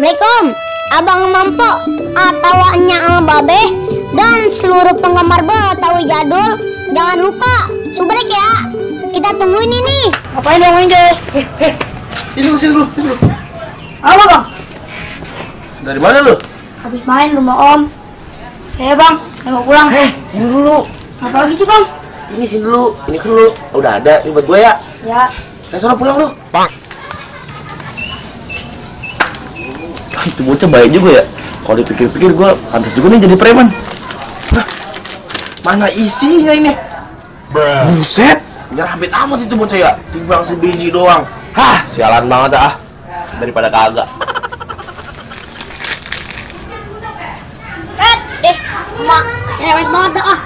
Assalamualaikum, Abang Mampo atau Nya Babe dan seluruh penggemar Betawi jadul. Jangan lupa subrek ya. Kita tungguin ini. Ngapain dong ini? Sini dulu. Apa bang? Dari mana lu? Habis main rumah om. Saya bang, saya mau pulang. Sini dulu. Apa lagi sih bang? Ini sini dulu. Ini dulu. Udah ada, ini buat gue ya. Ya. Sono pulang lu. Bang. Itu bocah baik juga ya. Kalau dipikir-pikir gue pantas juga nih jadi preman. Nah, mana isinya ini? Buset, nyerabit amat itu bocah ya. Timbang sebiji doang. Hah, sialan banget ah. Daripada kagak. Deh, mak cerewet banget dah ah.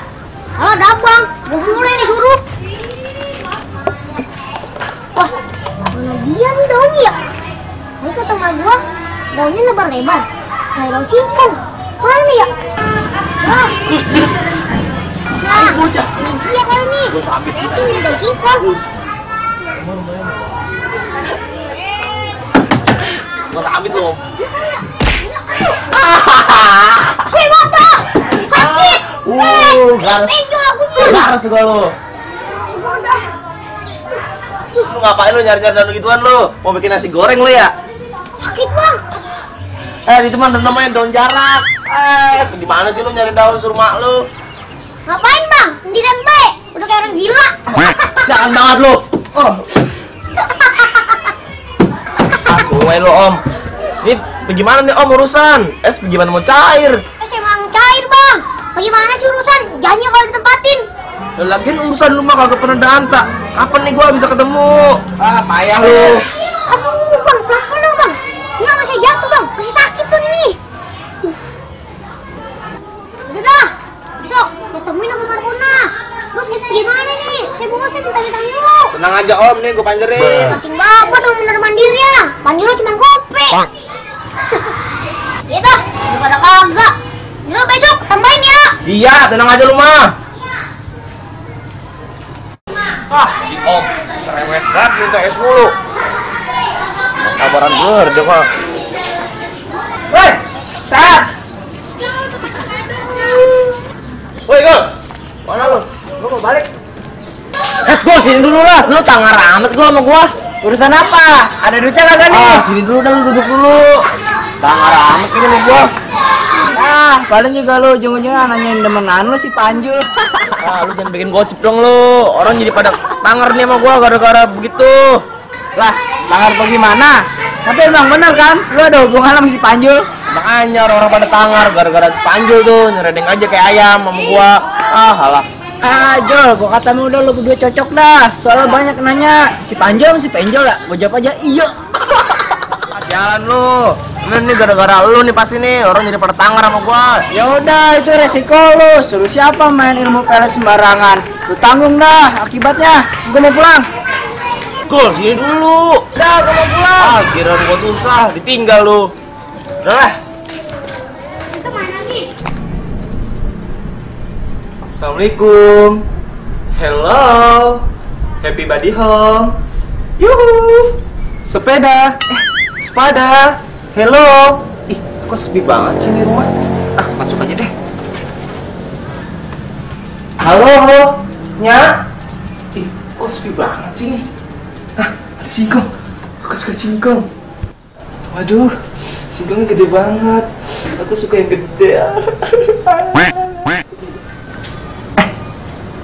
Kalau ada abang, gue mulai disuruh. Wah, mana dia nih daun ya? Ini kata mak gua, daunnya lebar-lebar, kayak daun singkong. Mana nih ya? Nah, Kucing. nah, Bocah. iya kali nih. Gua sabit. Saya sih mirip daun singkong. Gua sabit lu. Saya mata, sakit. Garas. Tenjol lagunya. Garas gua lu. Lu ngapain lu nyari-nyari daun gituan lu? Mau bikin nasi goreng lu ya? Sakit bang. Itu mah namanya daun jarak. Gimana sih lu nyari daun suruh mak lu? Ngapain bang? Sendirian baik. Udah kayak orang gila. Jangan banget lu. Suwe lu om. Ini bagaimana nih om urusan? Bagaimana mau cair? Saya emang cair bang. Bagaimana sih urusan? Janji kalau ditempatin. Lagian urusan lu mah kagak pernah danta. Kapan nih gua bisa ketemu? Payah lu. Aduh bang, pelan-pelan dong bang. Nggak, masih jatuh bang. Masih sakit bang ini. Udah dah. Besok ketemuin sama Markona. Terus bisa gimana nih? Saya bosan minta-minta dulu. Tenang aja om, nih gua panjerin. Kasih babat sama bener mandirnya. Pandir lo cuma kopi. Iya dah, daripada kagak. Dulu besok tambahin ya. Iya, tenang aja lu mah. Si om, serewet banget minta es mulu. Sabaran ber, dia kok. Woi, Sat. Woi, Gol. Mana lu? Lu mau balik? Gol, sini dulu lah. Lu tangar amat gua sama gua. Urusan apa? Ada duitnya kagak nih? Sini dulu dah, lu duduk dulu. Tangar amat ini sama gua. Paling juga lu ujung-ujungnya nanyain demenan lu si Panjul. Lu jangan bikin gosip dong lu. Orang jadi pada tanger nih sama gua gara-gara begitu. Lah, tangar bagaimana? Tapi emang bener kan? Lu ada hubungan sama si Panjul? Makanya orang-orang pada tangar gara-gara si Panjul tuh nyeredeng aja kayak ayam sama gua. Halah. Jol, gua kata udah lu berdua cocok dah. Soalnya banyak nanya si Panjul sama si Penjol ya. Gua jawab aja iya. Sialan lu. Ini gara-gara lu nih pasti nih orang jadi pada tangar sama gua. Ya udah, itu resiko lu. Suruh siapa main ilmu pelet sembarangan? Lu tanggung dah akibatnya. Gua mau pulang. Gol, sini dulu. Udah, gua mau pulang. Kira gua susah, ditinggal lu. Udah lah. Bisa main lagi. Assalamualaikum. Hello. Happy body home. Yuhu. Sepeda. Sepada. Hello. Ih, kok sepi banget sih ini rumah? Masuk aja deh. Halo, Nya. Ih, kok sepi banget sih ini? Ada singkong. Aku suka singkong. Waduh, singkongnya gede banget. Aku suka yang gede.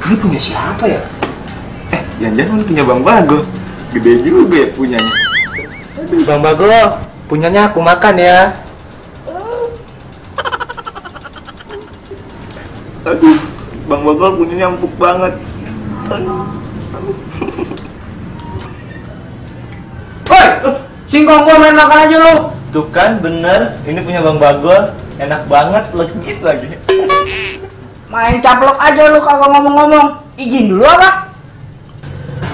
Ini punya siapa ya? Jangan-jangan punya Bang Bago. Gede juga ya punyanya. Aduh, Bang Bago, punyanya aku makan ya. Aduh, Bang Bago punyanya empuk banget. Woi, singkong gua main makan aja lu. Tuh kan bener, ini punya Bang Bagol. Enak banget, legit lagi. Main caplok aja lu kagak ngomong-ngomong. Izin dulu apa?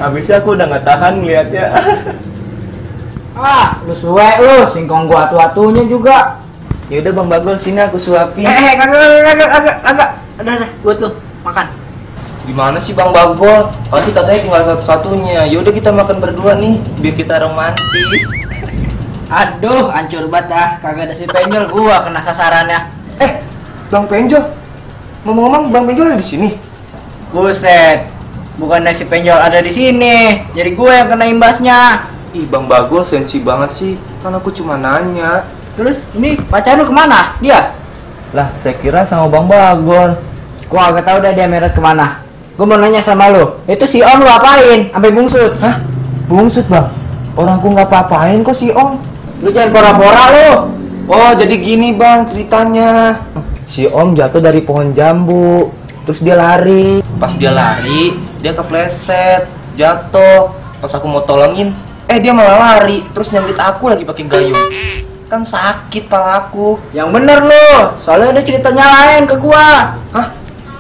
Habisnya aku udah gak tahan ngeliatnya. Lu suwe lu, singkong gua atu-atunya juga. Ya udah Bang Bagol, sini aku suapin. Kagak. Udah, buat lu makan. Gimana sih Bang Bagol? Tadi katanya tinggal satu-satunya. Yaudah kita makan berdua nih, biar kita romantis. Aduh, hancur banget dah. Kagak ada si Penjol, gua kena sasarannya. Bang Penjol. Ngomong-ngomong, Bang Penjol ada di sini. Buset. Bukannya si Penjol ada di sini. Jadi gua yang kena imbasnya. Ih, Bang Bagol sensi banget sih. Kan aku cuma nanya. Terus ini pacar lu kemana? Dia? Lah, saya kira sama Bang Bagol. Gua agak tahu dah dia meret kemana. Gua mau nanya sama lu. Itu si Om lu apain? Sampai bungsut. Hah? Bungsut, Bang? Orangku nggak apa-apain kok si Om. Lu jangan pora-pora lu. Oh, jadi gini Bang ceritanya. Si Om jatuh dari pohon jambu. Terus dia lari. Pas dia lari, dia kepleset, jatuh. Pas aku mau tolongin, dia malah lari. Terus nyambit aku lagi pakai gayung. Kan sakit pala aku. Yang bener lu. Soalnya ada ceritanya lain ke gua. Hah?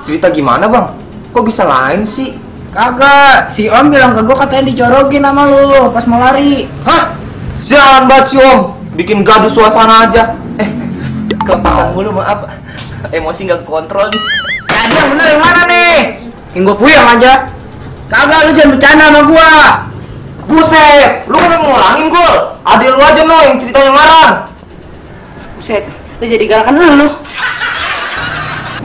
Cerita gimana Bang? Kok bisa lain sih? Kagak. Si Om bilang ke gua katanya dijorokin sama lu pas mau lari. Hah? Jalan banget si Om. Bikin gaduh suasana aja. Kelepasan mulu, maaf. Emosi nggak kontrol nih. Jadi yang bener yang mana nih? Yang gua puyeng aja. Kagak, lu jangan bercanda sama gua. Buset, lu kan ngurangin Gol. Adil lu aja no yang ceritanya ngarang. Buset, lu jadi galakan lu.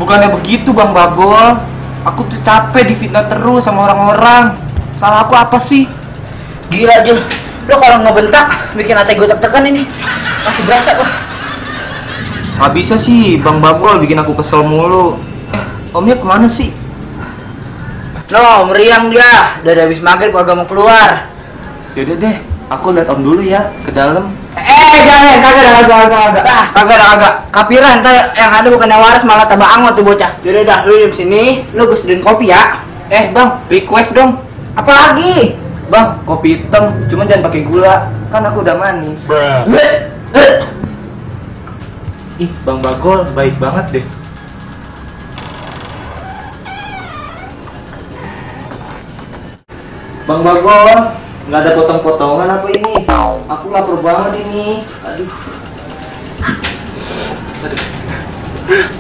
Bukannya begitu Bang Bagol. Aku tuh capek difitnah terus sama orang-orang. Salah aku apa sih? Gila Jul, lu kalau ngebentak bikin hati gue tertekan ini. Masih berasa gua. Gak bisa sih Bang Bagol bikin aku kesel mulu. Omnya kemana sih? No, meriang dia. Udah habis maghrib kagak mau keluar. Yaudah deh, aku lihat Om dulu ya ke dalam. Jangan, kagak. Kagak. Kapiran, ntar yang ada bukannya waras malah tambah angot tuh bocah. Yaudah dah, lu di sini, lu gue sediain kopi ya. Bang, request dong. Apa lagi? Bang, kopi hitam, cuma jangan pakai gula. Kan aku udah manis. Ih, Bang Bagol baik banget deh. Bang Bagol, nggak ada potong-potongan apa ini? Aku lapar banget ini. Aduh.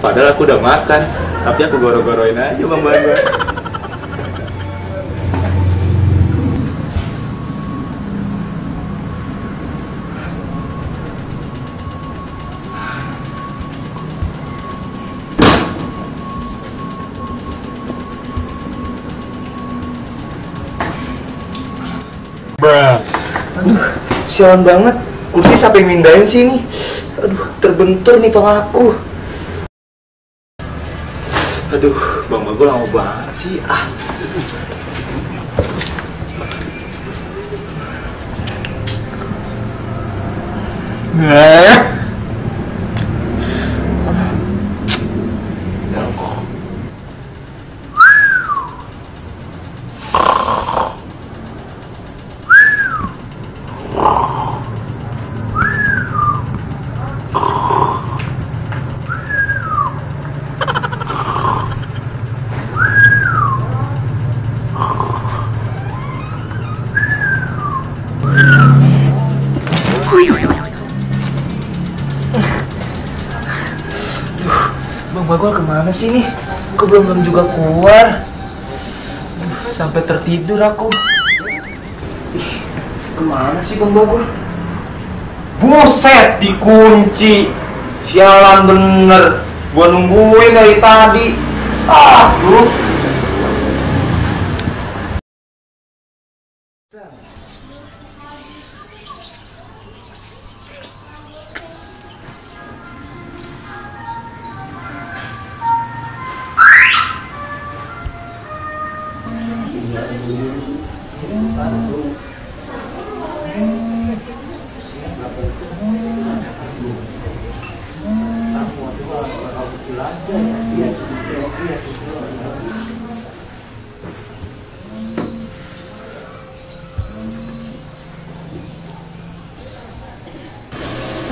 Padahal aku udah makan, tapi aku goro-goroin aja Bang Bagol. Aduh, sialan banget. Kursi siapa yang mindahin sih ini? Aduh, terbentur nih palaku. Aduh, Bang Bagol lama banget sih. Bang Bagol kemana sih nih? Kok belum juga keluar? Sampai tertidur aku. Kemana sih Bang Bagol? Buset, dikunci. Sialan bener. Gua nungguin dari tadi. Aduh.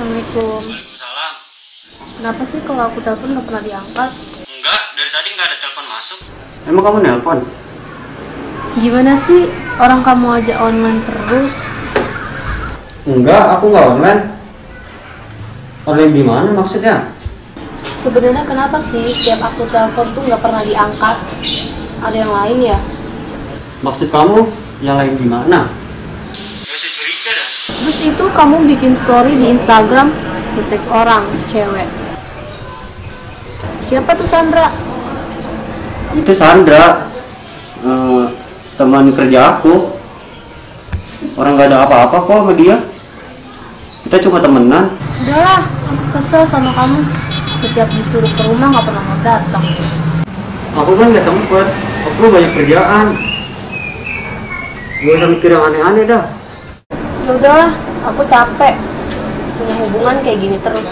Assalamualaikum. Waalaikumsalam. Kenapa sih kalau aku telepon nggak pernah diangkat? Enggak, dari tadi nggak ada telepon masuk. Emang kamu nelpon? Gimana sih? Orang kamu aja online terus. Enggak, aku nggak online. Online di mana maksudnya? Sebenarnya kenapa sih setiap aku telepon tuh nggak pernah diangkat? Ada yang lain ya? Maksud kamu yang lain di mana? Gak usah curiga dah. Terus itu kamu bikin story di Instagram, nge-tag orang, cewek. Siapa tuh Sandra? Itu Sandra, teman kerja aku. Orang gak ada apa-apa kok sama dia. Kita cuma temenan. Udahlah, aku kesel sama kamu. Setiap disuruh ke rumah gak pernah mau datang. Aku kan gak sempet, aku banyak kerjaan. Gak usah mikir yang aneh-aneh dah. Ya udahlah, aku capek punya hubungan kayak gini terus.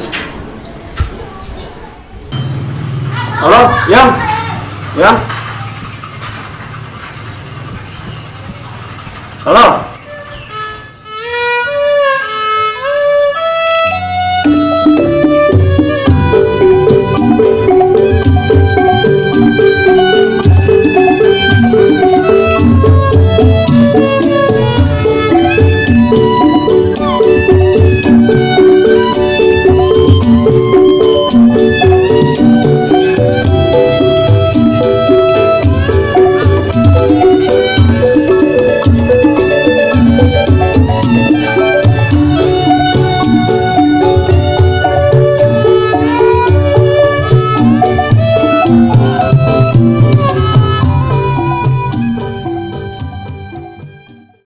Halo, Yang? Yang? Halo?